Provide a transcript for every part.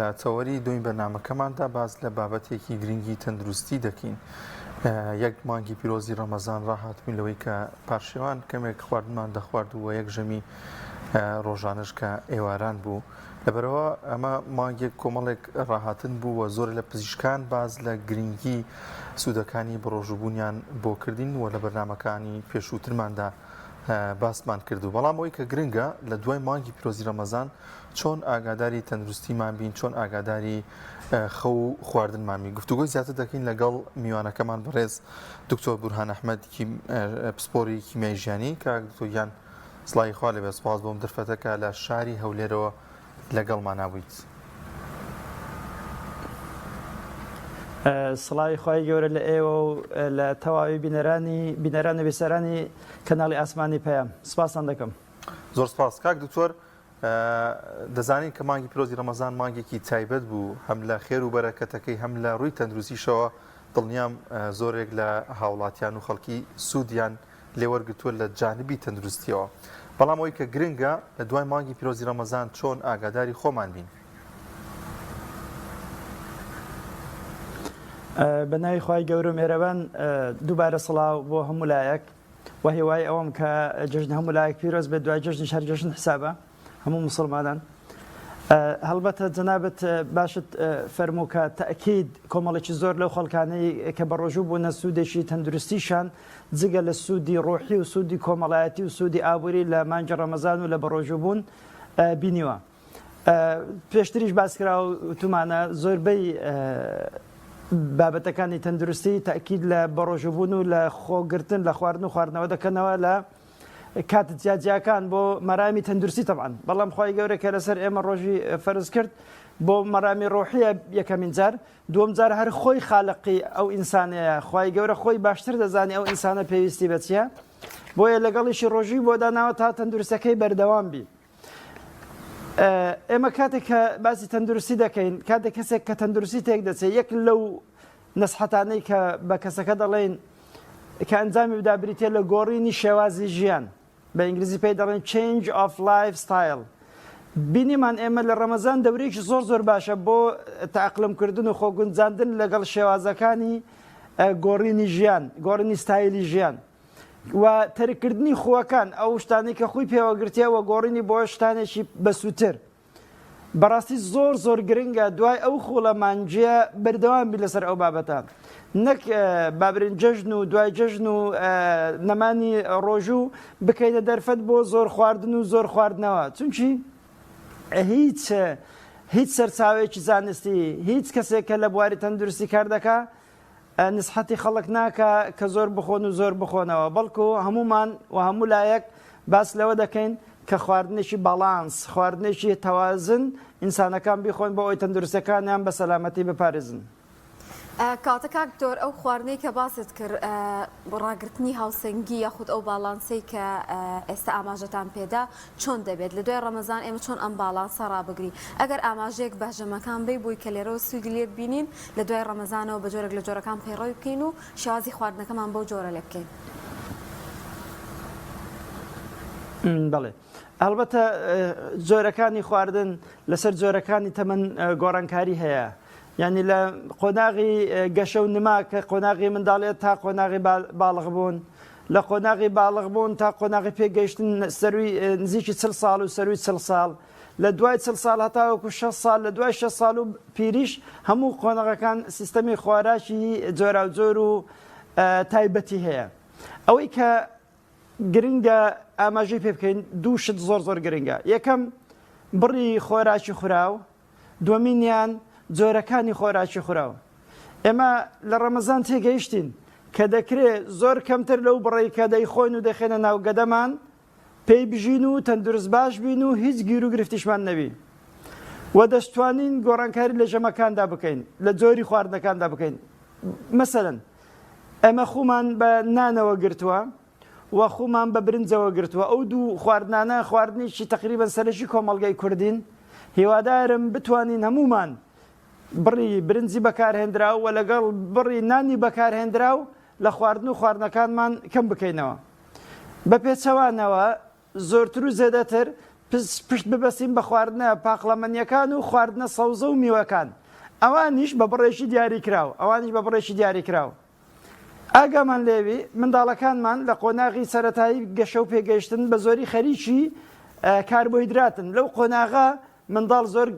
لە تەوەری دووەمی بەرنامەکەماندا باس لە بابەتێکی گرنگی تەندروستی دەکەین. یەک مانگی پیرۆزی ڕەمەزان ڕاهاتبووین لەوەی کە پارشێوان کەمێک خواردنمان دەخوارد و یەک ژەمی ڕۆژانەش کە ئێواران بوو. لەبەرەوە ئەمە مانگێک کۆمەڵێک ڕاهاتن بوو و زۆر لە پزیشکان باز لە گرنگی سوودەکانی بەڕۆژووبوونیان بۆ کردین و لە بەرنامەکانی پێشووترماندا باسمان کردو بەڵام ئەوەی کە گرنگە لە دوای مانگی پیرۆزی ڕەمەزان چۆن ئاگاداری تەندروستیمان بین چۆن ئاگاداری خەو و خواردنمان بین گفتوگۆی زیاتر دەکەین لەگەڵ میوانەکەمان بەڕێز دکتۆر بورهان ئەحمەد پسپۆری کیمیای ژیانی کاک دکتۆر گیان سڵاوی خوا لێبێ سپاس بۆم دەرفەتە کە لە شاری هەولێرەوە لەگەڵمانا بوویت. سڵاوی خوای گەورە لە ئێوە و لە تەواوی بینەرانی بینەران و بیسەرانی کەناڵی ئاسمانی پەیام سپاستان دەکەم. زۆر سپاس کاک دکتۆر دەزانین کە مانگی پیرۆزی ڕەمەزان مانگێکی تایبەت بوو هەم لە خێر و بەرەکەتەکەی هەم لە ڕووی تەندروستیشەوە دڵنیام زۆرێک لە هاوڵاتیان و خەڵکی سوودیان لێوەرگتووە لە جانبی تەندروستیەوە بەڵام ئەوی کە گرنگە لە دوای مانگی پیرۆزی ڕەمەزان چۆن ئاگاداری خۆمان بین. بە ناوی خوای گەورە و مێرەبان دووبارە سڵاو بۆ هەموو لایەک و هیوای ئەوەم کە جەژن هەموو لایەک پیرۆز بێت دوای جەژنیش هەر جەژن حسابە هەموو موسڵمانان هەڵبەتە جەنابت باشت فەرموو کە تەئکید کۆمەڵێکی زۆر لەو خەڵکانەی کە بە ڕۆژوو بوونە سوودێکی تەندروستیشان جگە لە سوودی ڕۆحی و سوودی کۆمەڵایەتی و سوودی ئابووری لە مانگی ڕەمەزان و لە بەڕۆژوو بوون بینیوە. پێشتریش باس کرا و وتومانە زۆربەی بابەتەکانی تەندروستی تەئکید لە بەڕۆژووبوون و لە خۆگرتن لە خواردن و خواردنەوە دەکەنەوە لە کات جیاجیاکان بۆ مەرامی تەندروستی تەبعەن بەڵام خوای گەورە کە لەسەر ئێمە ڕۆژی فەرز کرد بۆ مەرامی ڕۆحیە یەکەمین جار دووەم جار هەر خۆی خالقی ئەو ئینسانەیە خوای گەورە خۆی باشتر دەزانی ئەو ئینسانە پێویستی بە چییە بۆیە لەگەڵیشی ڕۆژی بۆ داناوە تا تەندروستەکەی بەردەوام بی ئێمە کاتێک کە باسی تەندروستی دەکەین کاتێک کەسێک کە تەندروستی تێک دەچێت یەک لەو نەسحەتانەی کە بە کەسەکە دەڵێن کە ئەنجامی بدا بریتە لە گۆڕینی شێوازی ژیان بە ئینگلیزی پێی دەڵێن change of lifestyle بینیمان ئێمە لە ڕەمەزان دەورێکی زۆر زۆر باشە بۆ تاقلمکردن و خۆگونجاندن لەگەڵ شێوازەکانی گۆڕینی ژیان گۆڕینی ستایلی ژیان و تەرککردنی خووەکان، ئەو شتانەی کە خووی پێوە گرتیە و گۆڕینی بۆ شتانێکی بەسوودتر. بەڕاستی زۆر زۆر گرنگە دوای ئەو خوڵە مانگیە بەردەوام بی لەسەر ئەو بابەتە نەک بابرین جەژن و دوای جەژن و نەمانی ڕۆژوو بکەینە دەرفەت بۆ زۆر خواردن و زۆر خواردنەوە چونکی هیچ هیچ سەرچاوەیەکی زانستی هیچ کەسێک کە لە بواری تەندروستی کار دەکا نسحەتی خەڵک ناکا کە زۆر بخۆن و زۆر بخۆنەوە بەڵکو هەموومان و هەموو لایەک باس لەوە دەکەین کە خواردنێکی باڵانس خواردنێکی تەوازن ئینسانەکان بیخۆن بۆ ئەوەی تەندروستەکانیان بە سەلامەتی بپارێزن. کەواتە کاک دکتۆر ئەو خواردنەی کە باست کرد ڕاگرتنی هاوسەنگی یاخود ئەو باڵانسەی کە ئێستا ئاماژەتان پێدا چۆن دەبێت لە دوای ڕەمەزان ئێمە چۆن ئەم باڵانسە ڕابگرین ئەگەر ئاماژەیەک بە ژەمەکان بەی بۆی کە لێرەوە سوودی لێ ببینین لە دوای ڕەمەزانەوە بە جۆرێک لە جۆرەکان پەیڕەوی بکەین و شێوازی خواردنەکەمان بەو جۆرە لێ بکەین. بەڵێ هەڵبەتە جۆرەکانی خواردن لەسەر جۆرەکانی تەمەن گۆڕانکاری هەیە یعنی لە قۆناغی گەشە و نما کە قۆناغی منداڵێت تا قۆناغی باڵغ بوون لە قۆناغی باڵغ بوون تا قۆناغی پێگەیشتن سەروی نزیکی چل ساڵ و سەروی چل ساڵ لە دوای چل ساڵ هەتاوەکو 6 ساڵ لە دوای 6 ساڵ و پیریش هەموو قۆناغەکان سیستەمی خۆراکی جۆراوجۆر و تایبەتی هەیە ئەوەی کە گرنگە ئاماژەی پێ بکەین دوو شت زۆر زۆر گرنگە یەکەم بڕی خۆراکی خوراو دووەمینیان جۆرەکانی خۆراکی خوراو. ئێمە لە ڕەمەزان تێگەیشتین کە دەکرێ زۆر کەمتر لەو بڕەی کە دەیخۆین و دەخێنە ناو گەدەمان پێی بژین و تەندروست باش بین و هیچ گیر و گرفتیشمان نەبی و دەشتوانین گۆڕانکاری لە ژەمەکاندا بکەین لە جۆری خواردنەکاندا بکەین مەسەلەن ئێمە خومان بە نانەوە گرتووە و خومان بە برنجەوە گرتووە، ئەو دوو خواردنانە خواردنێکی تەقریبەن سەرەکی کۆمەڵگەی کوردین، هیوادارم بتوانین هەموومان بڕی برنجی بەکارهێنراو و لەگەڵ بڕی نانی بەکارهێنراو لە خواردن و خواردنەکانمان کەم بکەینەوە. بە پێچەوانەوە زۆرتر و زێدەتر. پشت ببەستین بە خواردنە پاقلەمەنییەکان و خواردنە سەوزە و میوەکان، ئەوانیش بە بڕێکی دیاریکراو، ئەوانیش بە بڕێکی دیاریکراو. ئاگامان لێبی منداڵەکانمان لە قۆناغی سەرەتایی گەشە و پێگەیشتن بە زۆری خەریکی کاربۆهیدراتن، لەو قۆناغە منداڵ زۆر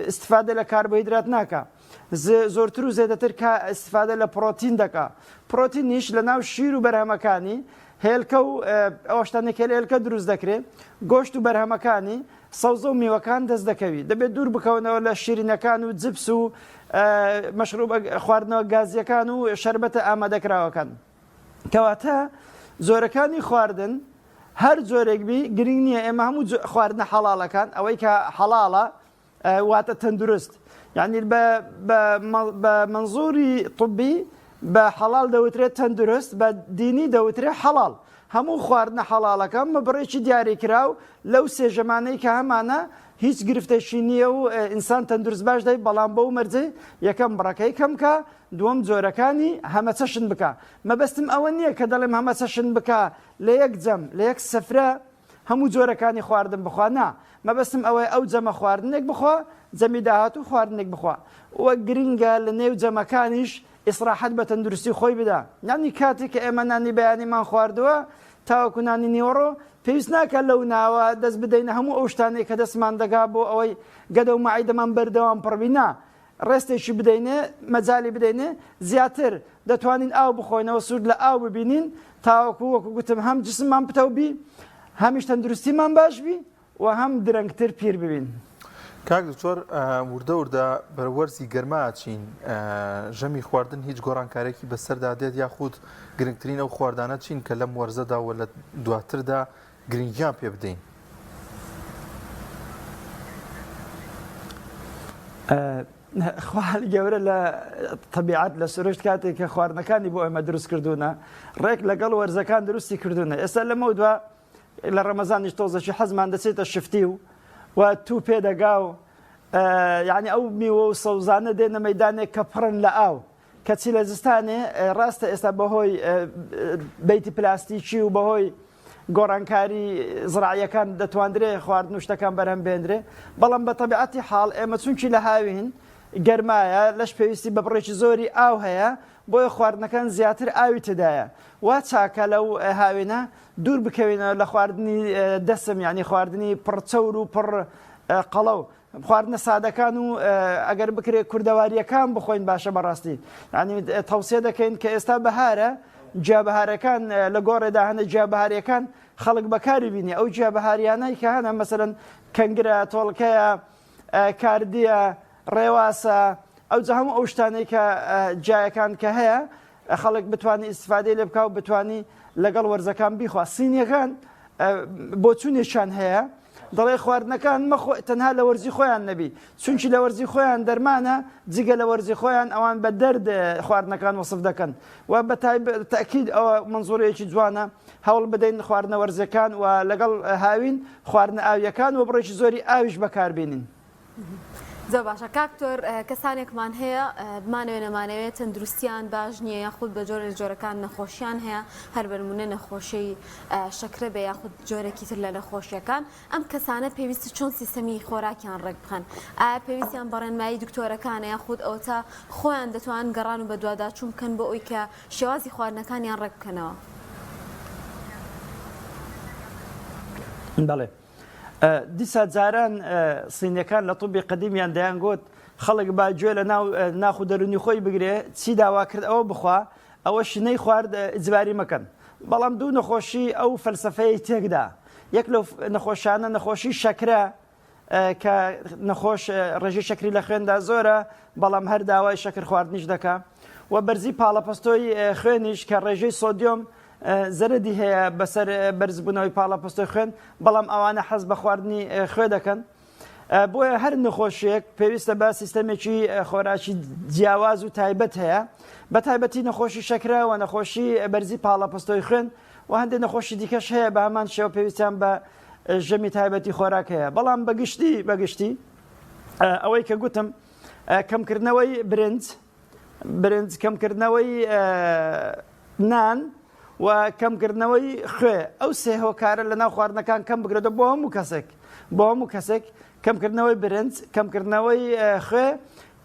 ئیستفادە لە کاربۆهیدرات ناکا، زۆرتر و زێدەتر ئیستفادە لە پڕۆتین دەکا، پڕۆتینیش لە ناو شیر و بەرهەمەکانی، هێلکە و ئەو شتانەی کە لە هێلکە دروست دەکرێ، گۆشت و بەرهەمەکانی، سەوزە و میوەکان دەست دەکەوی. دەبێت دوور بکەونەوە لە شیرینەکان و جپس و مەشروبە خواردنەوە گازییەکان و شەربەتە ئامادەکراوەکان. کەواتە جۆرەکانی خواردن هەر جۆرێک بی گرنگ نییە، ئێمە هەموو خواردنە حەڵاڵەکان، ئەوەی کە حەڵاڵە واتە تەندروست یعنی بە منزوری طبی بە حەڵال دەوترێت تەندروست بە دینی دەوترێت حەڵال هەموو خواردنە حەڵاڵەکە بە بڕێکی دیاریکراو لەو سێژەمانەی کە هەمانە هیچ گرفتێکی نییە و ئینسان تەندروست باش دەی بەڵام بەو مەرجەی یەکەم بڕەکەی کەم کا دووەم جۆرەکانی هەمەچەشن بکە مەبەستم ئەوە نییە کە دەڵێم هەمەچەشن بکە لە یەک جەم لە یەک سفرە هەموو جۆرەکانی خواردن بخوا نا مەبەستم ئەوەیە ئەو جەمە خواردنێک بخوا جەمی داهاتوو خواردنێک بخوا وە گرنگە لە نێو جەمەکانیش ئیسراحەت بە تەندروستی خۆی بدا یانی کاتێک کە ئێمە نانی بەیانیمان خواردووە تاوەکو نانی نیوەڕۆ پێویست ناکات لەو ناوە دەست بدەینە هەموو ئەو شتانەی کە دەستمان دەگا بۆ ئەوەی گەدە و مەعیدەمان بەردەوام پڕبی نا ڕێستێکی بدەینێ، مەجالی بدەینێ، زیاتر دەتوانین ئاو بخۆینەوە، سوود لە ئاو ببینین، تاوەکو وەکو گوتم هەم جسممان پتەو بی، هەمیش تەندروستیمان باش بی و هەم درەنگتر پیر ببین. کاک دکتۆر وردە وردە بەرەو وەرزی گەرما ئەچین، ژەمی خواردن هیچ گۆڕانکارێکی بەسەردا دێت یاخود گرنگترین ئەو خواردانە چین کە لەم وەرزەدا و لە دواتردا گرنگیان پێ بدەین؟ خوا گەورە لە تەبیعەت لە سروشت کاتێک کە خواردنەکانی بۆ ئێمە دروست کردوونە ڕێک لەگەڵ وەرزەکان دروستی کردوونە ئێستا لەمە دوا لە ڕەمەزانیش تۆزەکی حەزمان دەچێتە شفتی و و تو پێدەگا و یعنی ئەو میوە و سەوزانە دێنە مەدانێک کە پڕن لە ئاو کەچی لە زستانێ ڕاستە ئێستا بەهۆی بەیتی پلاستیکی و بەهۆی گۆڕانکاری زراعیەکان دەتواندرێ خواردن و شتەکان بەرهەم بێندرێ بەڵام بە تەبیعەتی حاڵ ئێمە چونکی لە هاوین گەرمایە لەش پێویستی بە بڕێکی زۆری ئاو هەیە بۆیە خواردنەکان زیاتر ئاوی تێدایە وا چاکە لەو هاوینە دوور بکەوینەوە لە خواردنی دەسم یعنی خواردنی پڕ چەور و پڕ قەڵەو خواردنە سادەکان و ئەگەر بکرێت کوردەواریەکان بخۆین باشە بەڕاستی یعنی تەوسیە دەکەین کە ئێستا بەهارە جیابەهارەکان لە گۆڕێدا هەنە جیابەهاریەکان خەڵک بەکاری بینی ئەو جیابەهاریانەی کە هەنە مەسەرەن کەنگرە تۆڵکەیە کاردیە ڕێواسە ئەو جا هەموو ئەو شتانەی کە جایەکان کە هەیە خەڵک بتوانی ئیسفادەی لێ بکا و بتوانی لەگەڵ وەرزەکان بیخوا سینیەکان بۆچوونێکیان هەیە دەڵێ خواردنەکان مەخۆ تەنها لە وەرزی خۆیان نەبی چونکی لە وەرزی خۆیان دەرمانە جگە لە وەرزی خۆیان ئەوان بە دەرد خواردنەکان وەسف دەکەن و بە تاکید ئەوە منزوڕەیەکی جوانە هەوڵ بدەین خواردنە وەرزەکان و لەگەڵ هاوین خواردنە ئاویەکان و بڕێکی زۆری ئاویش بەکاربینین. زۆر باشە کاک دکتۆر کەسانێکمان هەیە بمانەوێ نەمانەوێ تەندروستیان باش نییە یاخود بە جۆرە جۆرەکان نەخۆشیان هەیە هەر بەرمونە نەخۆشی شەکرە بێ یاخود جۆرێکی تر لە نەخۆشیەکان ئەم کەسانە پێویستی چۆن سیستەمی خۆراکیان ڕێک بخەن ئایا پێویستیان بە ڕێنمایی دکتۆرەکانە یاخود ئەوەتا خۆیان دەتوان گەڕان و بەدواداچوون بکەن بۆ ئەوی کە شێوازی خواردنەکانیان ڕێک بکەنەوە؟ بەڵێ دیسا جاران سینیەکان لە طوبی قەدیمیان دەیان گوت خەڵک با گوێ لە ناو ناخ و دەرونی خۆی بگرێ چی داوا کرد ئەوە بخوا ئەوەشی نەیخوارد ئیجباری مەکەن بەڵام دوو نەخۆشی ئەو فەلسەفەیەی تێکدا یەک لەو نەخۆشانە نەخۆشی شەکرە کە نەخۆش ڕێژەی شەکری لە خوێندا زۆرە بەڵام هەر داوای شەکر خواردنیش دەکا و بەرزی پاڵەپەستۆی خوێنیش کە ڕێژەی سۆدیۆم زەرەدی هەیە بەسەر بەرزبوونەوەی پاڵەپەستۆی خوێن بەڵام ئەوانە حەز بە خواردنی خوێ دەکەن بۆیە هەر نەخۆشیەک پێویستە بە سیستەمێکی خۆراکی جیاواز و تایبەت هەیە بە تایبەتی نەخۆشی شەکرە و نەخۆشی بەرزی پاڵەپەستۆی خوێن و هەندێک نەخۆشی دیکەش هەیە بە هەمان شێوە پێویستیان بە ژەمی تایبەتی خۆراک هەیە بەڵام بەگشتی بەگشتی ئەوەی کە گوتم کەمکردنەوەی برنج برنج کەمکردنەوەی نان و کەمکردنەوەی خوێ، ئەو سێ هۆکارە لەناو خواردنەکان کەم بکرێتەوە بۆ هەموو کەسێک، بۆ هەموو کەسێک کەمکردنەوەی برنج، کەمکردنەوەی خوێ،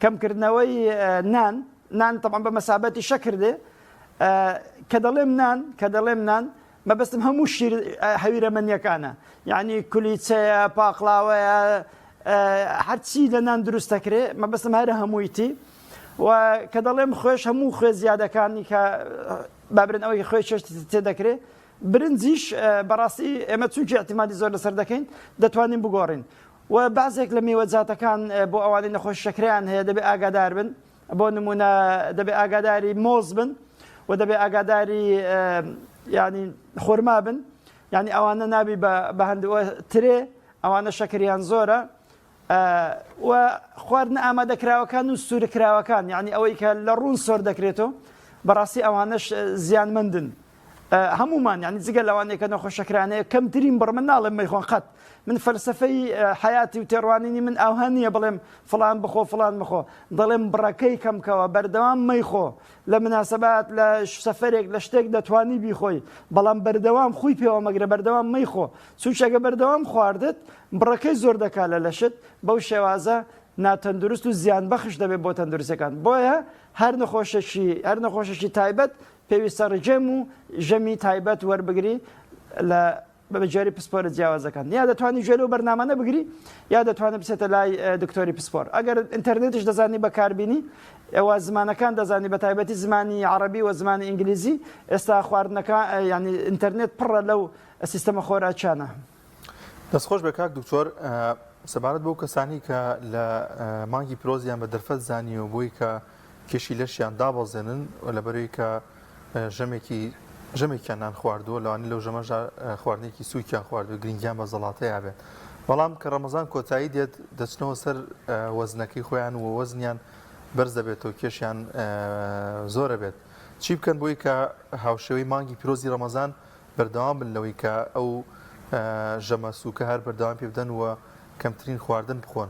کەمکردنەوەی نان، نان تەبعەن بە مەسابەتی شەکر دێ، کە دەڵێم نان، کە دەڵێم نان مەبەستم هەموو شیر هەویرەمەنیەکانە، یعنی کولیچەیە، پاقلاوەیە، هەرچی لە نان دروست دەکرێ مەبەستم هەرە هەموویتی و کە دەڵێم خوێش هەموو خوێ زیادەکانی کە بابرن ئەوەی خوێ چێشت تێ دەکرێ برنجیش بەڕاستی ئێمە چونکی اعتمادی زۆر لەسەر دەکەین دەتوانین بگۆڕین و بەعزێک لە میوەجاتەکان بۆ ئەوانەی نەخۆش شەکریان هەیە دەبێ ئاگادار بن بۆ نمونە دەبێ ئاگاداری مۆز بن و دەبێ ئاگاداری ینی خورما بن یعنی ئەوانە نابی بە هەندوە ترێ ئەوانە شەکریان زۆرە و خواردنە ئامادەکراوەکان و سوورکراوەکان یعنی ئەوەی کە لە ڕوون سۆر دەکرێتەوە بەڕاستی ئەوانەش زیانمەندن هەمومان یعنی جگە لەوانەیە کە نەخۆشەکرانەیە کەمترین بڕ من ناڵێم مەیخۆن قەت من فەلسفەی حیاتی و تێڕوانینی من ئاوها نییە بڵێم فلان بخۆ فلان بخۆ دەڵێم بڕەکەی کەمکەوە بەردەوام مەیخۆ لە مناسبات لە سەفەرێک لە شتێک دەتوانی بیخۆی بەڵام بەردەوام خوی پێوە مەگرە بەردەوام مەیخۆ چونکە گەر بەردەوام خواردت بڕەکەی زۆر دەکات لە لەشت بەو شێوازە ناتەندروست و زیان بەخش دەبێت بۆ تەندروستەکان بۆیە هەر نەخۆشێکی هەر نەخۆشێکی تایبەت پێویستە ڕژێم و ژەمی تایبەت وەربگری لە بە جۆری پسپۆرە جیاوازەکان یا دەتوانی گوێ لەو بەرنامانە بگری یا دەتوانێت بچێتە لای دکتۆری پسپۆر ئەگەر ئینتەرنێتیش دەزانی بەکاربینی ئەوە زمانەکان دەزانی بە تایبەتی زمانی عەڕەبی و زمانی ئینگلیزی ئێستا خواردنەکە یعنی ئینتەرنێت پڕە لەو سیستەمە خۆراکیانە. دەست خۆش بێ کاک دکتۆر سەبارەت بەو کەسانی کە لە مانگی پیرۆزیان بە دەرفەت زانیوە بۆی کە کێشی لەشیان دابەزێنن و لەبەرەوەی کە ژەمێکی ژەمێکیان نان خواردووە لەوانەیە لەو ژەمەشدا خواردنێکی سووکیان خواردووە گرنگیان بە زەڵاتەیا بێت بەڵام کە ڕەمەزان کۆتایی دێت دەچنەوە سەر وەزنەکەی خۆیان و وەزنیان بەرز دەبێتەوە کێشیان زۆرە بێت چی بکەن بۆی کە هاوشێوەی مانگی پیرۆزی ڕەمەزان بەردەوام بن لەوەی کە ئەو ژەمە سووکە هەر بەردەوام پێ بدەن و کەمترین خواردن بخۆن؟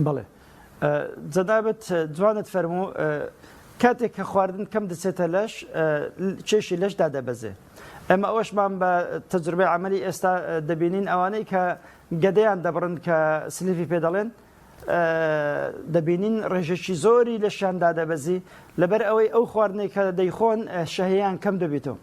بەڵێ جەنابت جوانت فەرموو کاتێک کە خواردن کەم دەچێتە لەش کێشی لەش دادەبەزێ ئەمە ئەوەشمان بە تەجروبەی عملی ئێستا دەبینین ئەوانەی کە گەدەیان دەبڕن کە سلیفی پێ دەڵێن دەبینین ڕێژەکی زۆری لەشیان دادەبەزی لەبەر ئەوەی ئەو خواردنەی کە دەیخۆن شەهیان کەم دەبیتەوە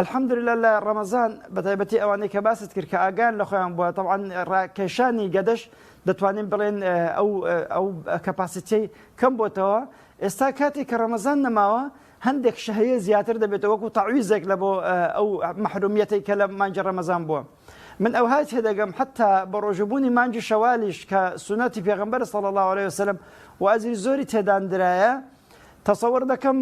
الحمدلله لە ڕەمەزان بەتایبەتی ئەوانەی کە باست کرد کە ئاگان لە خۆیان بووە طبعا ڕاکێشانی گەدەش دەتوانین بڵێن ئەو ئەو capacity کەم بۆتەوە ئێستا کاتێک کە ڕەمەزان نەماوە هەندێک شەهیە زیاتر دەبێتەوە وەکو تەعویزێک لە بۆ ئەو مەحرومیەتەی کە لە مانگی ڕەمەزان بووە من ئەوهای تێدەگەم حتا بە ڕۆژووبوونی مانگی شەوالیش کە سونەتی پێغەمبەر صلی الله علیه وسلم و ئەجری زۆری تێداندرایە تەسەوەر دەکەم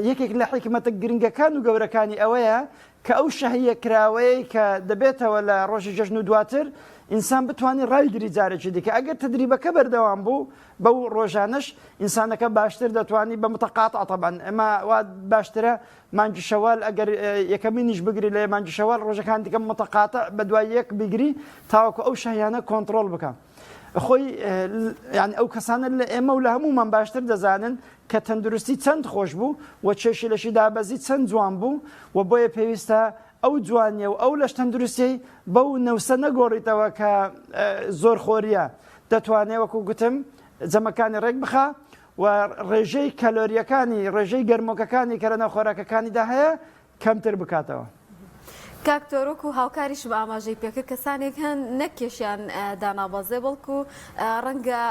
یەکێک لە حیکمەتە گرنگەکان و گەورەکانی ئەوەیە کە ئەو شەهیە کراوەیە کە دەبێتەوە لە ڕۆژی جەژن و دواتر ئینسان بتوانێت ڕایگری جارێکی دیکە ئەگەر تدریبەکە بەردەوام بوو بەو ڕۆژانەش ئینسانەکە باشتر دەتوانی بە متەقاتع تەبعەن ئەمە وا باشترە مانگی شەوال ئەگەر یەکەمینیش بگری لە مانگی شەوال ڕۆژەکان دیکە متەقاتع بە دوای یەک بگری تاوەکو ئەو شەهیانە کۆنتڕۆڵ بکە خۆی یعنی ئەو کەسانە لە ئێمە و لە هەمومان باشتر دەزانن کە تەندروستی چەند خۆش بوو و کێشی لەشی دابەزی چەند جوان بوو و بۆیە پێویستە ئەو جوانیە و ئەو لەش تەندروستیەی بەو نەوسە نەگۆڕیتەوە کە زۆر خۆریە دەتوانێ وەکو گوتم جەمەکانی ڕێک بخا و ڕێژەی کەلۆریەکانی ڕێژەی گەرمۆکەکانی کە لەناو خۆراکەکانیدا هەیە کەمتر بکاتەوە. کاک تۆر وەکو هاوکاریشم ئاماژەی پێکرد کەسانێک هەن نەک کێشیان دانابەزێ بەڵکو ڕەنگە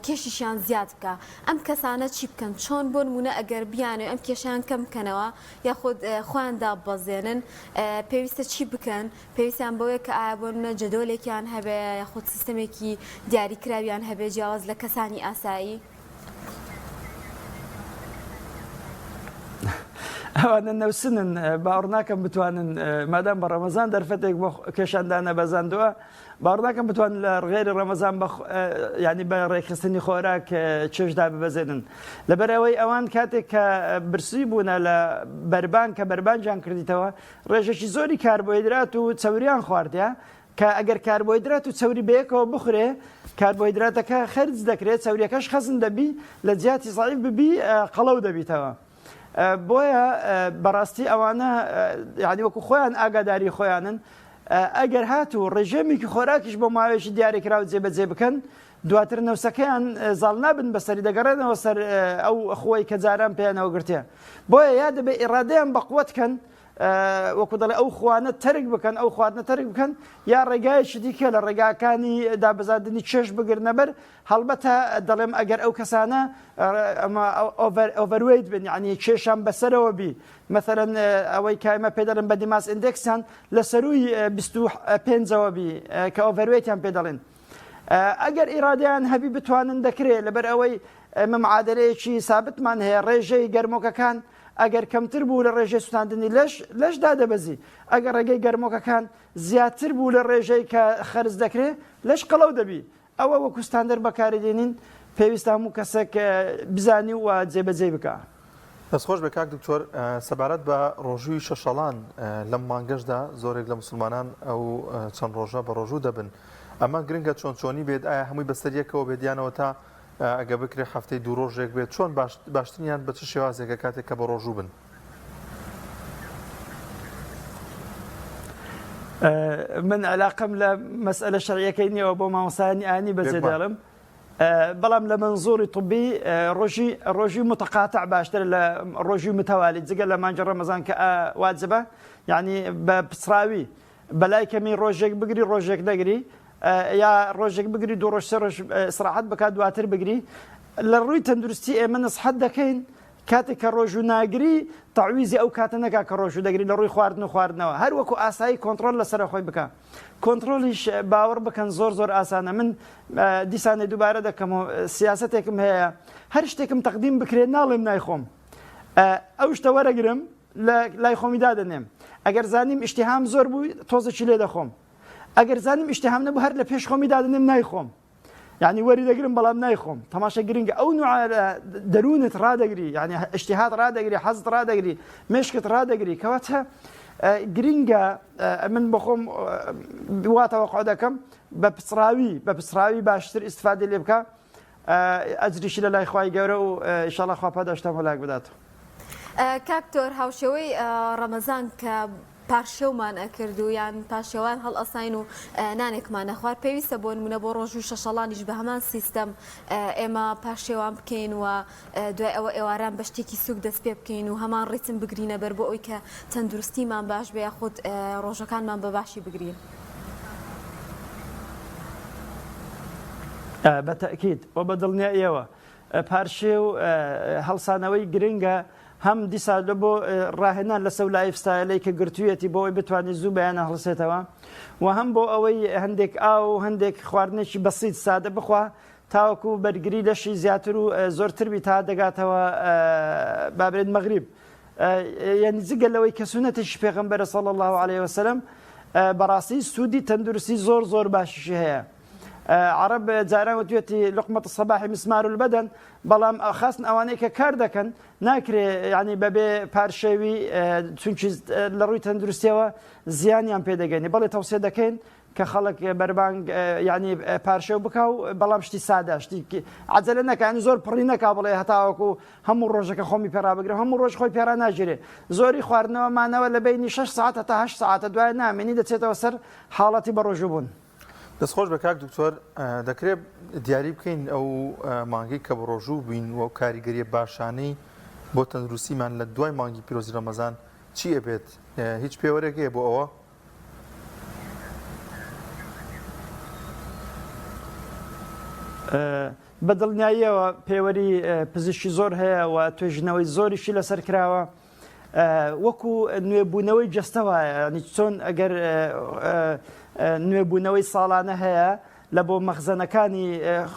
کێشیشیان زیاد بکە ئەم کەسانە چی بکەن چۆن بۆ نمونە ئەگەر بیانێ ئەم کێشیان کەم بکەنەوە یاخود خۆیان داببەزێنن پێویستە چی بکەن پێویستیان بەوەیە کە ئایا بۆ نمونە جەدۆلێکیان هەبێ یاخود سیستەمێکی دیاریکراویان هەبێ جیاواز لە کەسانی ئاسایی؟ ئەوانە نەوسنن باوەڕ ناکەم بتوانن مادام بە ڕەمەزان دەرفەتێک بۆ کێشان دانەبەزاندووە باوەڕ ناکەم بتوانن لە غێری ڕەمەزان بە ینی بە ڕێکخستنی خۆراک چێژدا ببەزێنن لەبەر ئەوەی ئەوان کاتێک کە برسی بوونە لە بەربان کە بەربانجان کردیتەوە ڕێژێکی زۆری کاربۆهیدرات و چەوریان خواردە. کە ئەگەر کاربۆهیدرات و چەوری بەیەکەوە بخورێ کاربۆهیدراتەکە خەرج دەکرێت چەوریەکەش خەزن دەبی لە جیاتی زەعیف ببی قەڵەو دەبیتەوە بۆیە بەڕاستی ئەوانە یعنی وەکو خۆیان ئاگاداری خۆیانن ئەگەر هاتوو ڕژێمێکی خۆراکیش بۆ ماوەیەکی دیاریکراو جێبەجێ بکەن دواتر نەوسەکەیان زاڵ نابن بەسەری دەگەڕێنەوە سەر ئەو خۆی کە جاران پێیانەوە گرتێ بۆیە یا دەبێ ئیرادەیان بەقوەت کەن وەکو دەڵێ ئەو خوانە تەرک بکەن ئەو خواردنە تەرک بکەن یا ڕێگایەکی دیکە لە ڕێگاکانی دابەزاندنی چێژ بگرنەبەر هەڵبەتە دەڵێم ئەگەر ئەو کەسانە overweight بن یعنی کێشان بەسەرەوە بی مەسەلەن ئەوەی کە ئێمە پێ دەڵێن body mass index یان لە سەروی 25ەوە بی کە overweight یان پێ دەڵێن ئەگەر ئیرادەیان هەبی بتوانن دەکرێت لەبەر ئەوەی ئێمە معادلەیەکی سابتمان هەیە ڕێژەی گەرمۆکەکان ئەگەر کەمتر بوو لە ڕێژەی سوتاندنی لەش لەش دادەبەزی ئەگەر ڕێگەی گەرمۆکەکان زیاتر بوو لە ڕێژەی کە خەرج دەکرێت لەش قەڵەو دەبی ئەوە وەکو ستاندەر بەکاری دێنین پێویستە هەموو کەسێک بزانی و جێبەجێی بکا. دەست خۆش بێ کاک دکتۆر، سەبارەت بە ڕۆژووی شەشەڵان لەم مانگەشدا زۆرێک لە موسڵمانان ئەو چەند ڕۆژە بە ڕۆژوو دەبن ئەمە گرنگە چۆن چۆنی بێت ئایا هەمووی بەسەر یەکەوە بێت یانەوە تا ئەگە بکرێ هەفتەی دوو ڕۆژێک بێت چۆن باشترینیان بە چ شێوازێکە کاتێک کە بە ڕۆژوو بن؟ من علاقەم لە مەسئلە شەرعیەکەی نییەوە بۆ مامۆستایانی ئانی بەجێ دێڵم بەڵام لە منزوری طبی ڕۆژی ڕۆژی متقاطع باشتر لە ڕۆژی متەوالی جگە لە مانگی ڕەمەزان کە واجبە یعنی بە پچڕاوی بەلای کەمی ڕۆژێک بگری ڕۆژێک نەگری یا ڕۆژێک بگری دوو ڕۆژ سێ ڕۆژ ئیسراحەت بکات دواتر بگری لە ڕووی تەندروستی ئێمە نسحەت دەکەین کاتێک کە ڕۆژوو ناگری تەعویزی ئەو کاتە نەکا کە ڕۆژوو دەگری لە ڕووی خواردن و خواردنەوە هەر وەکو ئاسایی کۆنتڕۆل لەسەر خۆی بکا کۆنتڕۆلیش باوەڕ بکەن زۆر زۆر ئاسانە من دیسانێ دووبارە دەکەم و سیاسەتێکم هەیە هەر شتێکم تەقدیم بکرێت ناڵێم نایخۆم ئەو شتە وەرەگرم لە لای خۆمی دادەنێم ئەگەر زانیم ئیشتیهام زۆر بوو تۆزێکی لێ دەخۆم ئەگەر زانیم ئیشتیهام نەبوو هەر لە پێش خۆمی دادەنێم نایخۆم یعنی وەری دەگرم بەڵام نایخۆم تەماشا گرنگە ئەو نوع دەروونت ڕادەگری یعنی ئیشتیهات ڕادەگری حەزت ڕادەگری مێشکت ڕادەگری کەواتە گرنگە من بەخۆم وا تەوەقع دەکەم بە پچڕاوی بە پچڕاوی باشتر ئیسفادە لێ بکە ئەجریشی لە لای خوای گەورە و ئیشاڵا خوا پاداشتان هەلاک بدات. کاک تۆر هاوشێوەی ڕەمەزان کە پارشێومان ئەکرد و یان پارشێوان هەڵئەساین و نانێکمان ئەخوارد پێویستە بۆ نمونە بۆ ڕۆژوو شەشەڵانیش بە هەمان سیستەم ئێمە پارشێوان بکەین و دوای ئەوە ئێواران بە شتێکی سوک دەست پێ بکەین و هەمان ڕیتم بگرینە بەر بۆ ئەوی کە تەندروستیمان باش بێ یاخود ڕۆژەکانمان بە باشی بگرین. بە تەئکید و بە دڵنیاییەوە پارشێو هەڵسانەوەی گرنگە هەم دیسان لە بۆ ڕاهێنان لەسەر lifestyle ەی کە گرتوویەتی بۆ ئەوەی بتوانێت زوو بەیانە هەڵسێتەوە و هەم بۆ ئەوەی هەندێک ئاو و هەندێک خواردنێکی بەسیت سادە بخوا تاوەکو بەرگری لەشی زیاتر و زۆرتر بی تا دەگاتەوە بابرێت مەغریب یعنی جگە لەوەی کە سونەتێکی پێغەمبەرە صلی الله علیه وسلم بەڕاستی سوودی تەندروستی زۆر زۆر باشیشی هەیە عەرەب جاران وتوێتی لقمة الصباح مسمار البدن بەڵام خاستن ئەوانەی کە کار دەکەن ناکرێ ینی بەبێ پارشێوی چونکی لە ڕووی تەندروستیەوە زیانیان پێدەگەنی بەڵێ تەوسێ دەکەین کە خەڵک بەربانگ ینی پارشێو بکە و بەڵام شتی سادە شتی عجلە نەکانی زۆر پڕی نەکا بڵێ هەتاوەکو هەموو ڕۆژەکە خۆمی پێڕابگرم هەموو ڕۆژ خۆی پێرا ناگیرێ زۆری خواردنەوە مانەوە لە بینی 6 ساعت هەتا 8 ساعتە دوای نامێنی دەچێتەوە سەر حاڵەتی بەڕۆژوو بوون. دەست خۆش بێ کاک دکتۆر دەکرێت دیاری بکەین ئەو مانگەی کە بەڕۆژوو بووین و ئەو کاریگەریە باشانەی بۆ تەندروستیمان لە دوای مانگی پیرۆزی ڕەمەزان چی ئەبێت هیچ پێوەرێک هەیە بۆ ئەوە؟ بە دڵنیاییەوە پێوەری پزیشکی زۆر هەیە و توێژینەوەی زۆریشی لەسەر کراوە وەکو نوێبوونەوەی جەستە وایە ینی چۆن ئەگەر نوێبوونەوەی ساڵانە هەیە لە بۆ مەخزەنەکانی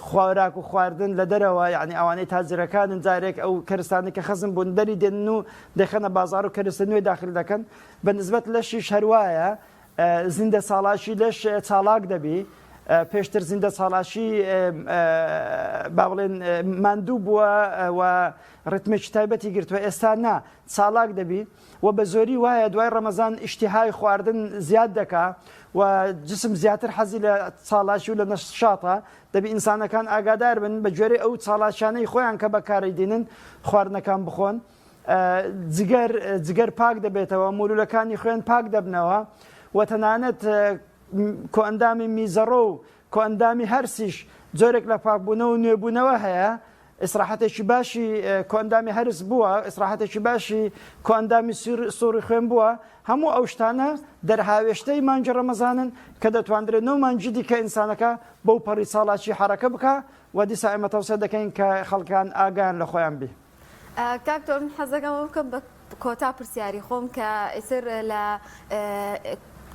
خۆراک و خواردن لە دەرەوە یعنی ئەوانەی تاجرەکانن جارێک ئەو کەرستانی کە خەزم بوون دەری دێنن و دەخەنە بازار و کەرستە نوێ داخل دەکەن بە نسبەت لەشیش هەروایە زیندە چاڵاکی لەش چاڵاک دەبی پێشتر زیندە چاڵاکی با بڵێن ماندوو بووە و ڕتمێکی تایبەتی گرتووە ئێستا نا چالاک دەبی و بە زۆری وایە دوای ڕەمەزان ئیشتیهای خواردن زیاد دەکا و جسم زیاتر حەزی لە چاڵاکی و لە نەشاطە، دەبی ئینسانەکان ئاگادار بن بە گوێرەی ئەو چاڵاکیانەی خۆیان کە بەکاری دینن خواردنەکان بخۆن. جگەر جگەر پاک دەبێتەوە، مولولەکانی خوێن پاک دەبنەوە و تەنانەت کۆئەندامی میزەڕۆ و کۆئەندامی هەرسیش جۆرێک لە پاکبوونەوە و نوێبوونەوە هەیە. ئیسراحەتێکی باشی کۆئەندامی هەرس بووە، ئیسراحەتێکی باشی کۆئەندامی سوڕی خوێن بووە، هەموو ئەو شتانە دەرهاوێشتەی مانگی ڕەمەزانن کە دەتواندرێت نۆ مانگی دیکە ئینسانەکە بەو پەڕی چاڵاکی حەڕەکە بکا و دیسا ئێمە تەوسیە دەکەین کە خەڵکان ئاگایان لە خۆیان بی. کاک دکتۆر من حەزەکەم ئەوە بکەم بە کۆتا پرسیاری خۆم کە ئیتر لە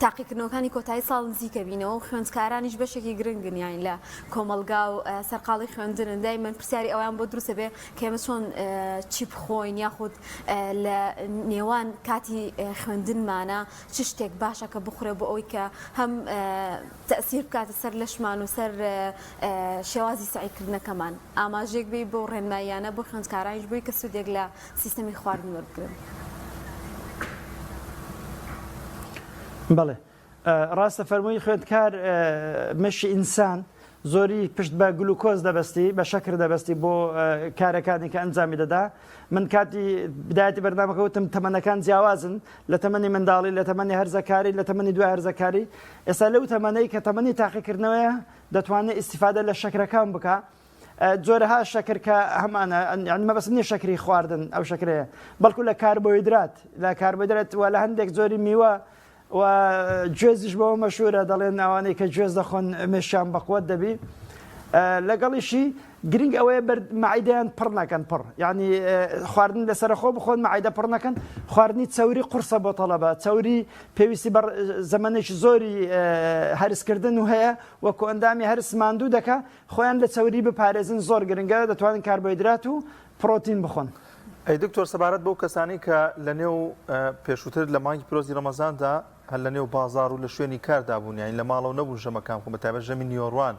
تاقیکردنەوەکانی کۆتایی ساڵ نزیکە بینەوە و خوێندکارانیش بەشێکی گرنگن یان لە کۆمەڵگا و سەرقاڵی خوێندنن دایمەن پرسیاری ئەویان بۆ دروستە بێ کە ئێمە چۆن چی بخۆین یاخود لە نێوان کاتی خوێندنمانە چ شتێک باشە کە بخورێ بۆ ئەوەی کە هەم تەسیر بکاتە سەر لەشمان و سەر شێوازی سەعیکردنەکەمان ئاماژەیەک بی بۆ ڕێنماییانە بۆ خوێندکارانیش بووی کە سوودێک لە سیستەمی خواردن وەربگرن. بەڵێ ڕاستە فەرمووی خوێندکار مەشی ئینسان زۆری پشت بە گلوکۆز دەبەستی بە شەکر دەبەستی بۆ کارەکانی کە ئەنجامی دەدا من کاتی بدایەتی بەرنامەکە وتم تەمەنەکان جیاوازن لە تەمەنی منداڵی لە تەمەنی هەرزەکاری لە تەمەنی دوای هەرزەکاری ئێستا لەو تەمەنەی کە تەمەنی تاقیکردنەوەیە دەتوانێت ئیسیفادە لە شەکرەکان بکە جۆرەها شەکر کە هەمانە یانی مەبەستم نییە شەکری خواردن ئەو شەکرەیە بەڵکو لە کاربۆیدرات لە کاربۆیدرات و لە هەندێک جۆری میوە و گوێزیش بەوە مەشهورە دەڵێن ئەوانەی کە گوێز دەخۆن مێشیان بەقوەت دەبی لەگەڵیشی گرنگ ئەوەیە بەر مەعیدەیان پڕ نەکەن پڕ یعنی خواردن لەسەرخۆ بخۆن مەعیدە پڕ نەکەن خواردنی چەوری قورسە بۆ تەڵەبە چەوری پێویستی بە زەمەنێکی زۆری هەرسکردن و هەیە وەکو ئەندامی هەرس ماندوو دەکا خۆیان لە چەوری بپارێزن زۆر گرنگە دەتوانن کاربۆیدرات و پڕۆتین بخۆن. ئەی دکتۆر سەبارەت بەو کەسانەی کە لە نێو پێشووتر لە مانگی پیرۆزی ڕەمەزاندا هەر لە نێو بازاڕ و لە شوێنی کاردا بوون یانی لە ماڵەوە نەبوون ژەمەکان بخۆن بە تایبەت ژەمی نیوەڕوان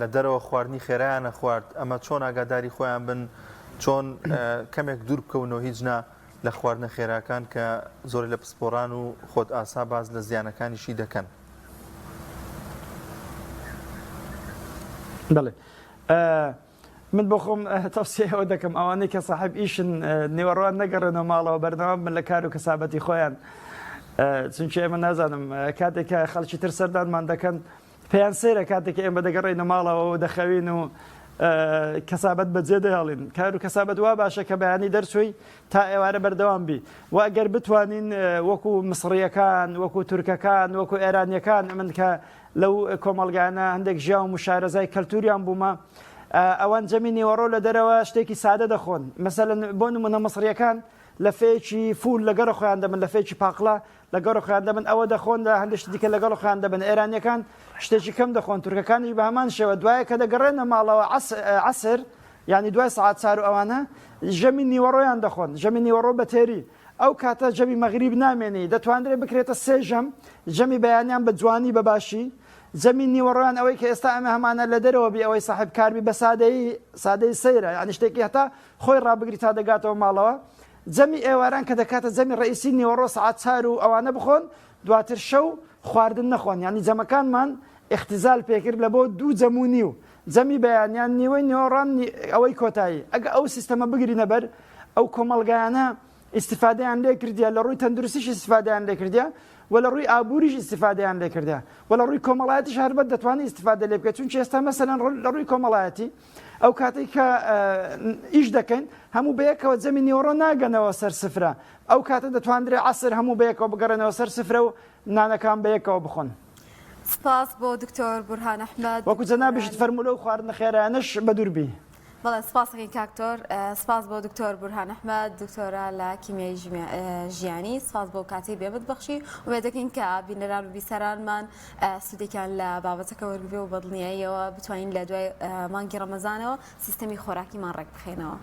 لە دەرەوە خواردنی خێرایان نەخوارد ئەمە چۆن ئاگاداری خۆیان بن چۆن کەمێک دوور بکەونەوە هیچ نا لە خواردنە خێراکان کە زۆرێک لە پسپۆڕان و خۆت ئاسا باس لە زیانەکانیشی دەکەن. بەڵێ من بۆ خۆم تەوسیەی ئەوە دەکەم ئەوانەی کە ساحب ئیشن نیوەڕوان نەگەڕێنەوە ماڵەوە بەردەوام بن لە کار و کەسابەتی خۆیان چونکە ئێمە نازانم کاتێک کە خەڵکی تر سەردانمان دەکەن پێیان سەیرە کاتێک ئێمە دەگەڕێینە ماڵەوە و دەخەوین و کەسابەت بەجێ دەهێڵین کار و کەسابەت وا باشە کە بەیانی دەرچووی تا ئێوارە بەردەوام بی و ئەگەر بتوانین وەکو مسڕیەکان وەکو تورکەکان وەکو ئێرانیەکان من کە لەو کۆمەڵگانە هەندێک ژیاوم و شارەزای کەلتوریان بوومە ئەوان جەمی نیوەڕۆ لە دەرەوە شتێکی سادە دەخۆن مەسەلەن بۆ نمونە مسڕیەکان لەفەیەکی فول لەگەڕ خۆیان دەبن لەفەیەکی پاقلە لەگەڵ خۆیان دەبن ئەوە دەخۆن لە هەندێک شتی دیکە لەگەڵ خۆیان دەبن ئێرانیەکان شتێکی کەم دەخۆن تورکەکانیش بە هەمان شێوە دوایە کە دەگەڕێنە ماڵەوە عەسر یعنی دوای سەعات چار و ئەوانە ژەمی نیوەڕۆیان دەخۆن ژەمی نیوەڕۆ بە تێری ئەو کاتە ژەمی مەغریب نامێنی دەتوانرێت بکرێتە سێ ژەم ژەمی بەیانیان بە جوانی بە باشی ژەمی نیوەڕۆیان ئەوەی کە ئێستا ئەمە هەمانە لە دەرەوە بی ئەوەی ساحب کاربی بە سادەیی سادەی سەیرە یعنی شتێکی هەتا خۆی ڕابگری تا دەگاتەوە ماڵەوە جەمی ئێواران کە دەکاتە جەمی ڕەئیسی نیوەڕۆ سەعات چار و ئەوانە بخۆن دواتر شەو خواردن نەخۆن یانی جەمەکانمان ئیختزال پێکرد لە بۆ دوو جەم و نیو جەمی بەیانیان نیوەی نیوەڕان ئەوەی کۆتایی ئەگە ئەو سیستەمە بگرینە بەر ئەو کۆمەڵگایانە ئیستیفادەیان لێ کردیە لە ڕووی تەندروستیش ئیستیفادەیان لێ کردیە و لە ڕووی ئابووریش ئیستیفادەیان لێ کردە و لە ڕووی کۆمەڵایەتیش هەربەت دەتوانانی ئیستیفادە لێ بکەیت چونکە ئێستا مەسەلەن لە ڕووی کۆمەڵایەتی ئەو کاتەی کە ئیش دەکەین هەموو بەیەکەوە جەمی نیوەڕۆ ناگەنەوە سەر سفرە ئەو کاتە دەتواندرێ عەسر هەموو بەیەکەوە بگەڕێنەوە سەر سفرە و نانەکان بەیەکەوە بخۆن. سپاس بۆ دکتۆر بورهان ئەحمەد. وەکو جەنابیشت فەرموو لەو خواردنە خێرایانەش بەدوور بی. بەڵێ سپاس دەکەین کاک دکتۆر. سپاس بۆ دکتۆر بورهان ئەحمەد دکتۆرا لە کیمیای ژیانی سپاس بۆ کاتەی بێمت بەخشی ئومێد دەکەین کە بینەران و بیسەرانمان سوودێکیان لە بابەتەکە وەرگرێ و بەدڵنیاییەوە بتوانین لە دوای مانگی ڕەمەزانەوە سیستەمی خۆراکیمان ڕێک بخەینەوە.